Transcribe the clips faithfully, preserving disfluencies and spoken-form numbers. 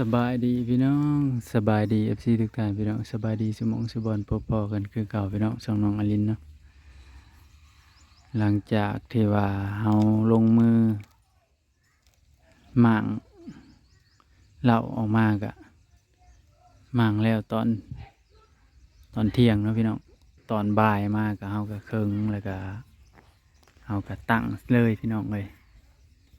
สบายดีพี่น้อง สบายดี เอฟซี ทุกท่านพี่น้อง สบายดีสุหม่องสุบ่อน พบพ้อกันคือเก่าพี่น้อง ช่องน้องอลินเนาะ หลังจากที่ว่าเฮาลงมือหม่างเหล้าออกมากะหม่างแล้วตอน ตอนเที่ยงเนาะพี่น้อง ตอนบ่ายมากะเฮากะเคิงแล้วกะเฮากะตั้งเลยพี่น้องเอ้ย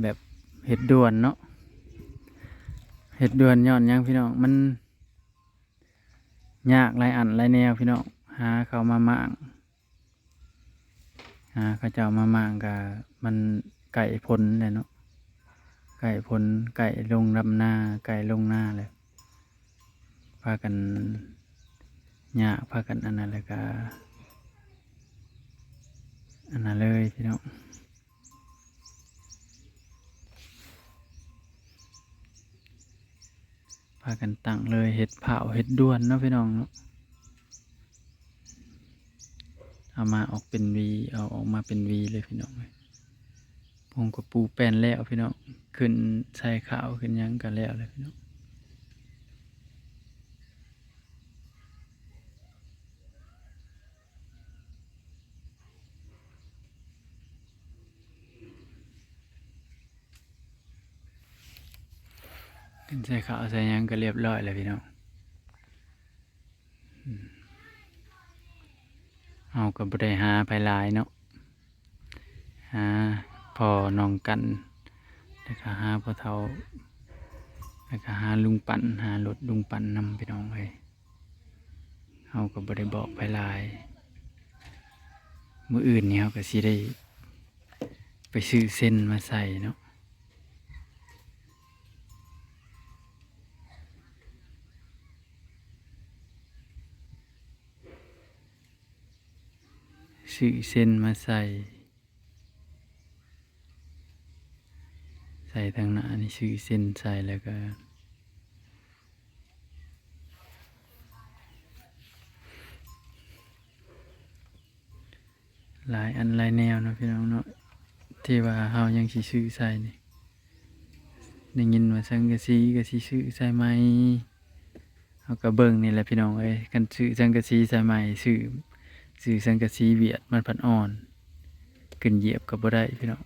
แบบเฮ็ดด่วนเนาะ เฮ็ดด่วนย้อนหยังพี่น้อง มันยากหลายอันหลายแนวพี่น้อง หาเขามาหม่าง หาเขาเจ้ามาหม่างกะมันใกล้ฝนแล้วเนาะ ใกล้ฝน ใกล้ลงดำนา ใกล้ลงนาแล้ว พากันยาก พากันอันนั้นแล้วกะ อันนั้นเลยพี่น้อง พากันตั้งเลย เฮ็ดผ้าวเฮ็ดด่วนเนาะพี่น้องเนาะ เอามาออกเป็นวี เอาออกมาเป็นวีเลยพี่น้องเอ้ย ผมก็ปูแป้นแล้วพี่น้อง ขึ้นใส่ขาวขึ้นหยังก็แล้วเลยพี่น้อง ขึ้นใส่ขาวใส่หยังก็เรียบร้อยแล้วพี่น้อง อืม เฮาก็บ่ได้หาไผหลายเนาะ หาพ่อน้องกัน แล้วก็หาพ่อเฒ่า แล้วก็หาลุงปั่น หารถลุงปั่นนำพี่น้องเอ้ย เฮาก็บ่ได้บอกไผหลาย มื้ออื่นนี่เฮาก็สิได้ไปซื้อเส้นมาใส่เนาะ ซื้อเส้นมาใส่ ใส่ทางหน้านี่ ซื้อเส้นใส่แล้วก็ หลายอันหลายแนวเนาะพี่น้องเนาะ ที่ว่าเฮายังสิซื้อใส่นี่ ได้ยินว่าสังกะสีก็สิซื้อใส่ใหม่ เฮาก็เบิ่งนี่แหละพี่น้องเอ้ย คันซื้อสังกะสีใส่ใหม่ ซื้อ ซื้อสังกะสีเวียดมันผัดอ่อน ขึ้นเหยียบก็บ่ได้พี่น้อง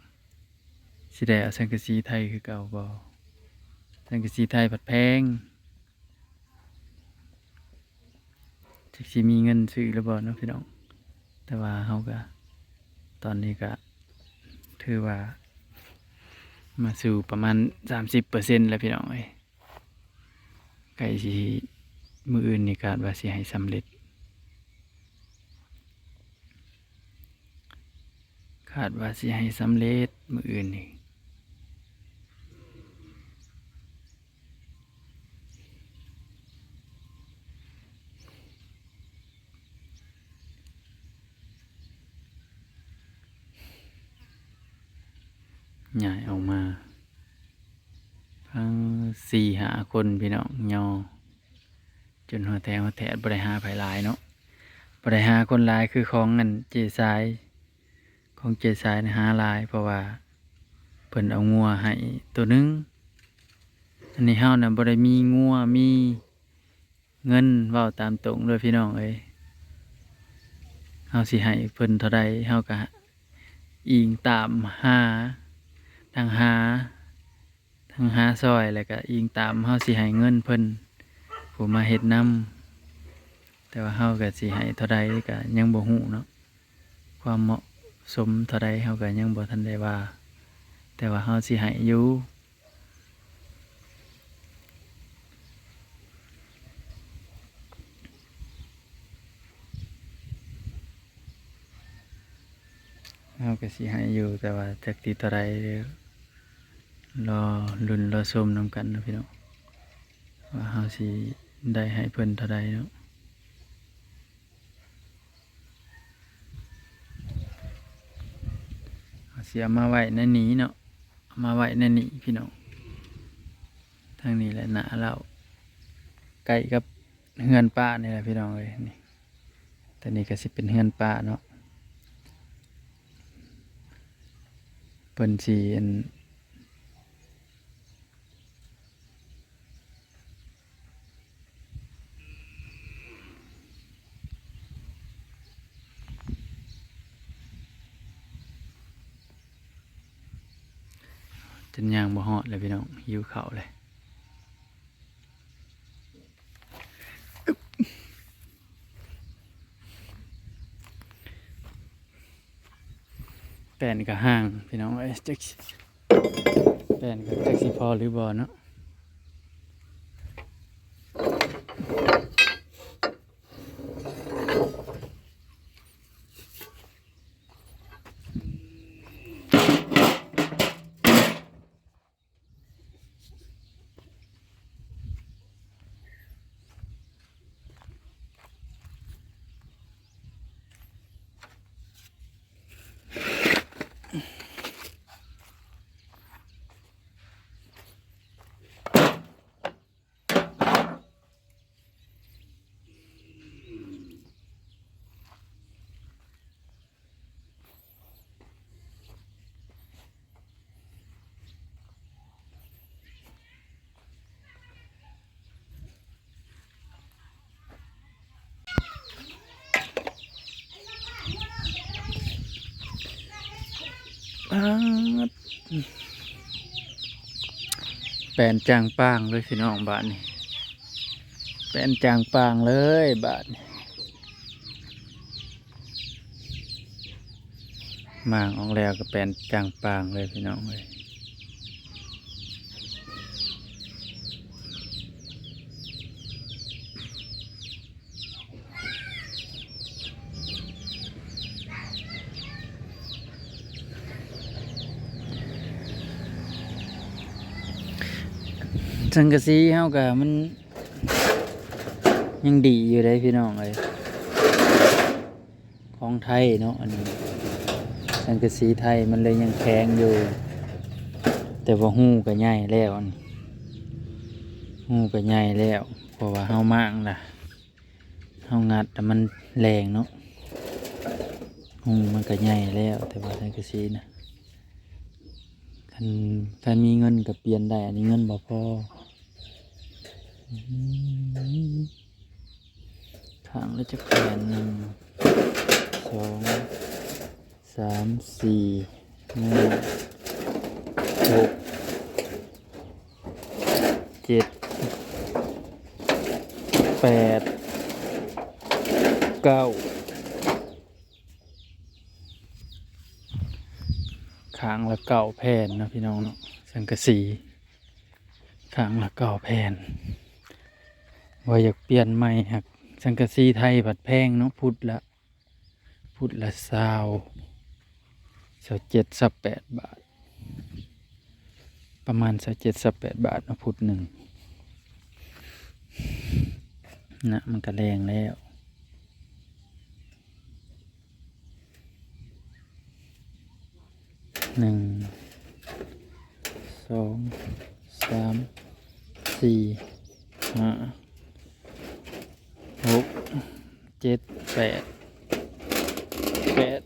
สิได้เอาสังกะสีไทยคือเก่าบ่ สังกะสีไทยผัดแพง จักสิมีเงินซื้อหรือบ่เนาะพี่น้อง แต่ว่าเฮาก็ ตอนนี้ก็ ถือว่า มาสู่ประมาณสามสิบเปอร์เซ็นต์แล้วพี่น้องเอ้ย ใกล้สิ มื้ออื่นนี่คาดว่าสิให้สำเร็จ คาดว่าสิให้สำเร็จมื้ออื่นนี่ ย้ายออกมา ทั้งสี่ห้าคนพี่น้อง ย่อ จนฮอดแท้ฮอดแท้ บ่ได้หาไผหลายเนาะ บ่ได้หาคนหลายคือของอันเจ๊สาย ของเจ๊สายนี่หาหลาย เพราะว่าเพิ่นเอางัวให้ตัวหนึ่ง อันนี้เฮาน่ะบ่ได้มีงัวมีเงิน เว้าตามตรงเลยพี่น้องเอ้ย เฮาสิให้เพิ่นเท่าใด เฮาก็อิงตามหา ทั้งหา ทั้งหาซอย แล้วก็อิงตามเฮาสิให้เงินเพิ่น ผู้มาเฮ็ดนำ แต่ว่าเฮาก็สิให้เท่าใดก็ยังบ่ฮู้เนาะ ความเหมาะสมเท่าใดเฮาก็ยังบ่ทันได้ว่า แต่ว่าเฮาสิให้อยู่ เฮาก็สิให้อยู่ แต่ว่าจักสิเท่าใด รอลุ้นรอชมนำกันเนาะพี่น้อง ว่าเฮาสิได้ให้เพิ่นเท่าใดเนาะ เฮาสิเอามาไว้ในนี้เนาะ เอามาไว้ในนี้พี่น้อง ทางนี้แหละ หน้าลาว ใกล้กับเฮือนป้านี่แหละพี่น้องเอ้ย นี่ ตัวนี้ก็สิเป็นเฮือนป้าเนาะ เพิ่นสิอัน จนย่างบ่ฮอดเลยพี่น้อง หิวข้าวเลย แป้นก็ห่างพี่น้องเอ้ย จักสิ แป้นก็จักสิพอหรือบ่เนาะ ป๊าด แป้นจ่างป่างเลยพี่น้องบาดนี้ แป้นจ่างป่างเลยบาดนี้ หมางออกแล้วก็แป้นจ่างป่างเลยพี่น้องเอ้ย สังกะสีเฮาก็มันยังดีอยู่เด้พี่น้องเอ้ย ของไทยเนาะ อันนี้ สังกะสีไทยมันเลยยังแข็งอยู่ แต่ว่าฮูก็ใหญ่แล้วอันนี้ ฮูก็ใหญ่แล้ว เพราะว่าเฮาหมางล่ะ เฮางัดแต่มันแรงเนาะ ฮูมันก็ใหญ่แล้ว แต่ว่าสังกะสีนะ คัน คันมีเงินก็เปลี่ยนได้ อันนี้เงินบ่พอ อืม ข้างละจักแผ่น หนึ่ง สอง สาม สี่ ห้า หก เจ็ด แปด เก้า ข้างละเก้าแผ่นเนาะพี่น้องเนาะ สังกะสี ข้างละเก้าแผ่น ว่าอยากเปลี่ยนใหม่ หากสังกะสีไทยผัดแพงเนาะ ฟุตละ ฟุตละซาว ซาวเจ็ด ซาวแปดบาท ประมาณซาวเจ็ด ซาวแปดบาทเนาะ ฟุตหนึ่งนะ มันก็แรงแล้ว หนึ่ง สอง สาม สี่ ห้า หก เจ็ด แปด แปด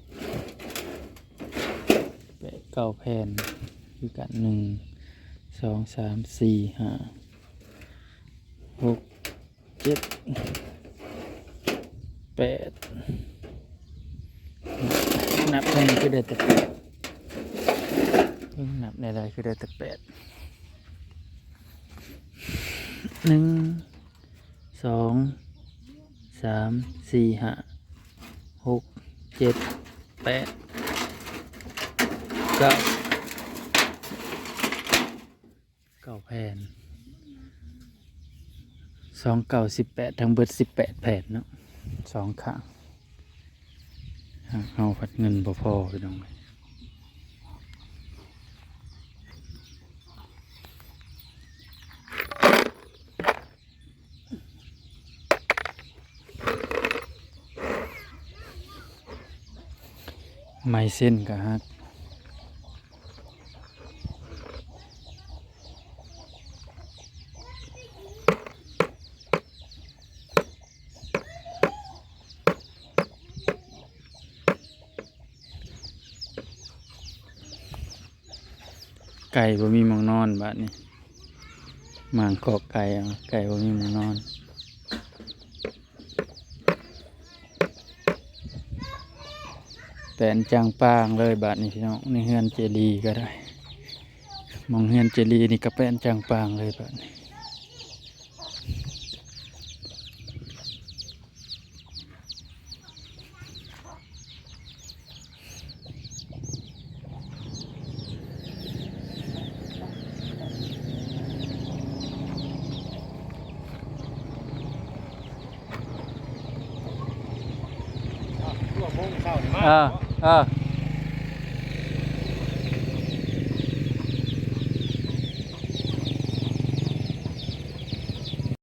แปด เก้าแผ่นคือกัน หนึ่ง สอง สาม สี่ ห้า หก เจ็ด แปด นับแน่คือได้แต่แปด นับแน่ได้คือได้แต่แปด หนึ่ง สอง สาม สี่ ห้า หก เจ็ด แปด เก้า เก้าแผ่น สองเก้าสิบแปด ทั้งเบิดสิบแปดแผ่นเนาะ สองข้าง หากเฮาผัดเงินบ่พอพี่น้อง ไม้เส้นก็หัก ไก่บ่มีหม่องนอนบาดนี้ หมางคอกไก่เอา ไก่บ่มีหม่องนอน แป้นจ่างป่างเลยบาดนี้พี่น้อง ในเฮือนเจดีย์ก็ได้ หม่องเฮือนเจลีนี่ก็แป้นจ่างป่างเลยบัดนี้ ช่วงโมงเช้านี่มา เออเออ